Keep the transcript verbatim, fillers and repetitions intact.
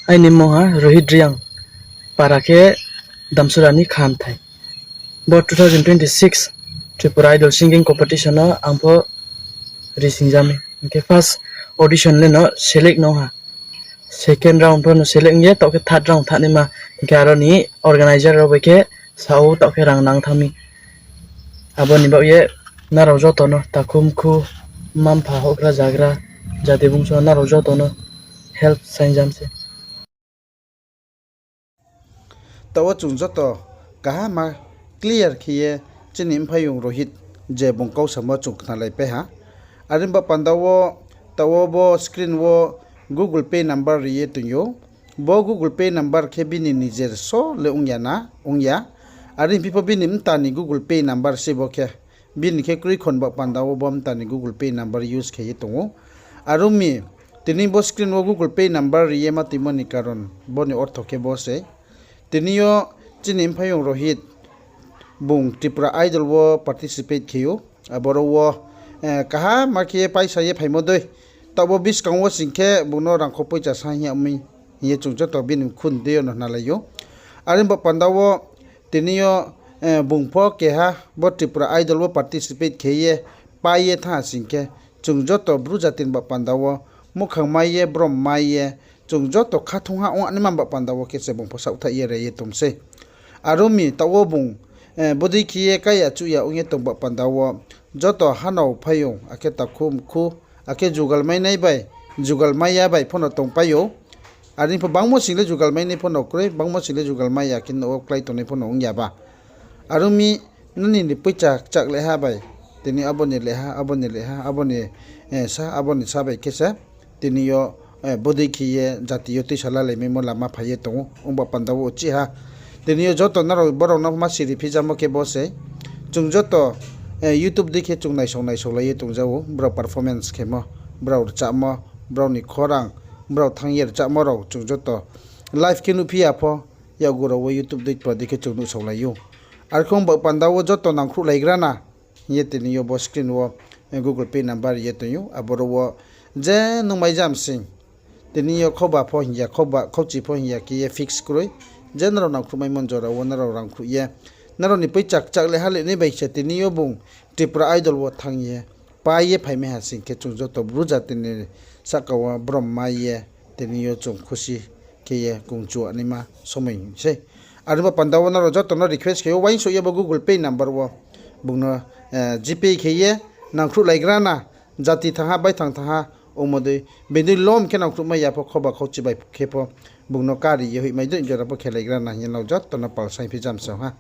Aini mungha Rohit Reang, para khe Damsora ni Khamthai. Bo two thousand twenty-six Tripura Idol Singing Competition no ang pho ri singjami. Hing khe first audition le no select no ha. Second round pho no select ong ye, taoh khe third round thanngnaima. Hing khe aro ni organizer rao bai khe sa ou taoh khe rang nang thanng mi. Abo ni baoh ye nrao joto no takhu mkhu, mma mpha houhgra zagra, jati bungso nrao joto no help saingjam se. Taoh wo chung joto kaham ma clear khe ye chini mphaiyong Rohit je bung kau samo chung khnalaipai ha. Are ba panda wo taoh wo bo screen wo Google Pay number ri ye tong ou. Bo Google Pay number khe bini nijer so le ong ya na, ong ya. Are hingphi pho bini mta ni Google Pay number se bo khe. Bini khe kroi khon ba panda wo bo mta ni Google Pay number use khe ye tong ou. Are ong mi, tini bo screen wo Google Pay number ri ye ma tongmo ni karon, bo ni ortho khe bo se. Tini yo chini mphaiyong Rohit, bung Tripura Idol wo participate khe ou. Aboro wo, eh, kaham ma khe ye paisa ye phaimo dei. Taoh bo buskang wo sing khe bung no rangkho poicha sa hing ya mi, hing ye chung joto bini mkhu ni dei yo no khnalai ou. Are ba panda wo tini yo, eh, bung pho keha bo Tripura Idol wo participate khe ye pai ye thanng ha sing khe, chung joto Bru jati ni ba panda wo muhkhang mai ye, brom mai ye, chung joto khathung ha ong naima ba panda wo khe se bung pho saohthaih ye re ye tong sei. Are ong mi taoh wo bung, eh, bodei khe ye kaya chuh ya ong ye tong ba panda wo joto hanao phaiyong, akhe takhu mkhu, akhe jugal mainai bai, jugal mai ya bai pho no tongpai ou. Are pho bangmo sing le jugal mainai pho no kroi, bangmo sing le jugal mai ya khe nouh wo klái tongnai pho no ong ya ba. Are ong mi nini ni poicha kchak leha bai, tini abo ni leha, abo ni leha, abo ni, eh, sa, abo ni sa bai khe se, tini yo, eh, bodei khe ye jati yo tuisa lalaimaimo lama phai ye tong ou, ong ba panda wo uchih ha. Tini yo joto nrao borao no ma siri phijamo khe bo se. Chung joto, eh, YouTube dei khe chung naisao naisao lai ye tongja ou, brao performance khemo, brao rchahmo, brao ni khorang, brao thanng ye rchahmo rao chung joto live khe nuhphi ya pho, yakgu rao wo YouTube dei kpra dei khe chung nuhsaolai ou. Arkhe ong ba panda wo joto nangkhruhlaigra na hing ye tini yo bo screen wo, eh, Google Pay number ri ye tong ou. Aboro wo je nung mai jam sing, tini yo khoba pho hing ya, khoba, khauchi pho hing ya khe ye fix kroi. Je nrao nangkhruhmaimo jora wo nrao rangkhruh ye, nrao ni poicha kchak leha le nai bai se tini yo bung Tripura Idol wo thanng ye pai ye phaimai ha sing khe chung joto Bru jati ni sahka wo brom mai ye tini yo chung khusi khe ye kungchu naima somoi sei. Are ba panda wo nrao joto no request khe ou, uaingsouh ye bo Google Pay number wo bung no, eh, GPay khe ye nangkhruhlaigra na, jati thanng ha, baithang thanng ha, ongmo dei, bini lom khe nangkhruhmai ya pho, khoba khauchi bai khe pho, bung no kari ye hoihmai dei jora pho khelaigra na hing ye nrao joto no pal saingphi jam se ha.